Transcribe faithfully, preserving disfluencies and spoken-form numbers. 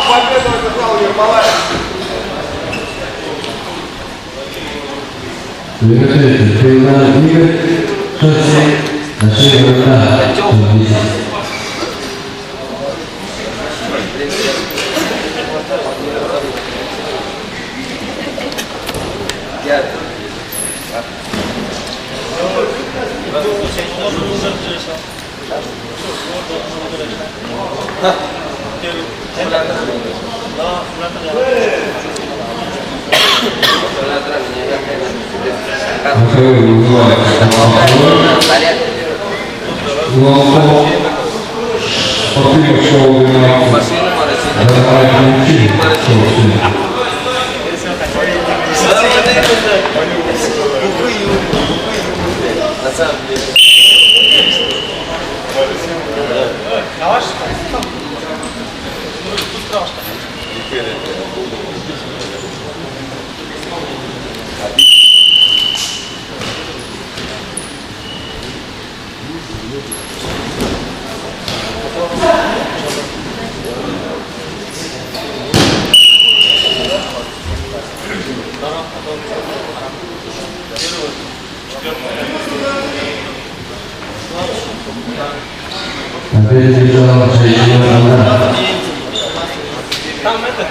Победу одержал Ермолаев. Прекратите. Передали Игорь Шевченко, Алексей Городовой. Спортивная школа двенадцать. Опять бежала женщина. Там это,